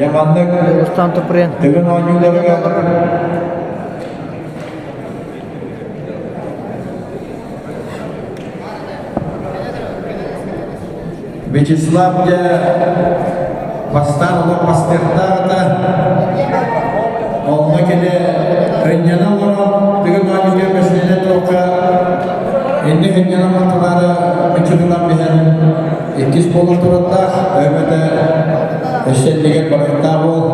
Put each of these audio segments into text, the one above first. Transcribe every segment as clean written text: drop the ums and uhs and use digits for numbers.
Дьэ маннык Дьулустаан Туприн. Тыгын оонньууларыгар Вячеслав дьэ бастаан олох бастыахтаах этэ. Онно кини ынньана олорон Тыгын оонньууга көстүнэ туохха инник ынньана мантылаары ыччатынан биһэн иккис буолан турардаах өбөтө өссө иннигэр барыктаах буол.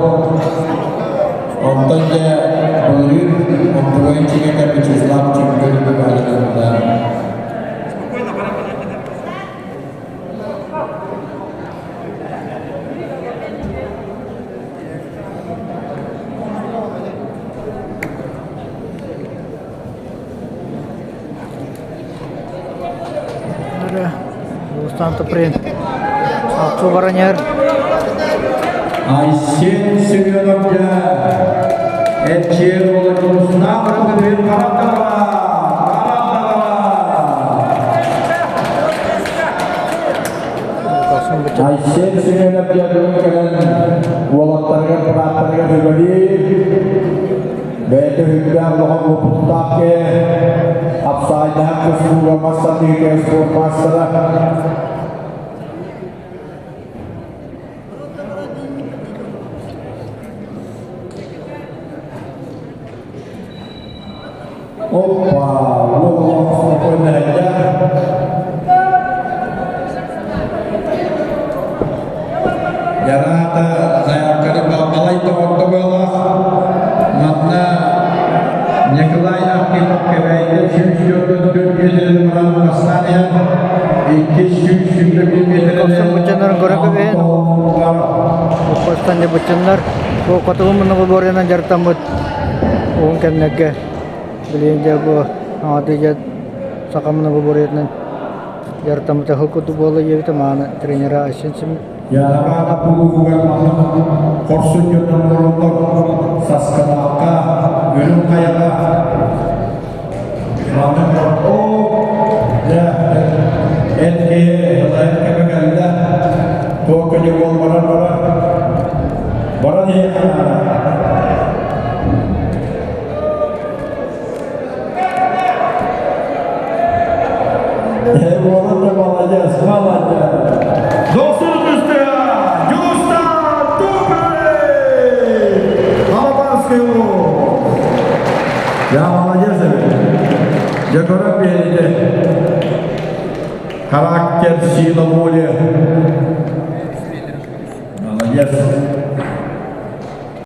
Онтон дьэ былырыын онтугайын чиҥэтэ Вячеслав чемпион быһаарыллыбыта. Дьулустаан Туприн Алты бараньар Айсен Семенов дьэ Эрчиэр уола Дьулустаан Туприн Айсен Семенов дьэ бүгүн кэлэн уолаттарыгар, бырааттарыгар үлэлиир. Бэйэтэ үрдээх улахан уопуттаах киһи, апсаайдаһар тустууга мас сатыыга спорт маастара. Опа, уол олох спокойно Яраата заявканы балай тоҕордо буоллах. Манна Николай Архипов Кэбээйитэ 144 миэтэрэнэн баран бастаан иһэн 221 миэтэрэнэн Көхсүн быччыннарын көрө көбүһэн Оппостан быччыннар бу хотугу муннугу буорунан дьарыктаммыт уһун кэмнэргэ билигин дьэ бу аҥаардыы дьэ саха муннугу буоруйатынан дьарыктаммыта сыл курдук буолла диэбитэ мааны тренера Айсен Семен Яраҕаана улууһугар маннык хорсун дьоннор олороллор Саскалаахха, Үрүҥ Хайаҕа маннык оо дьэ эр киһи эр кэмэ кэллэ туох көдьө буол баран барар баран иһиэххэ наада. Буолан да молодец, молодец. Досур түстэ! Дьулустаан Туприн! Алабанский улуус! Я молодец эбит. Дьэ көрөн биэрите. Характер, сила воли. Молодец.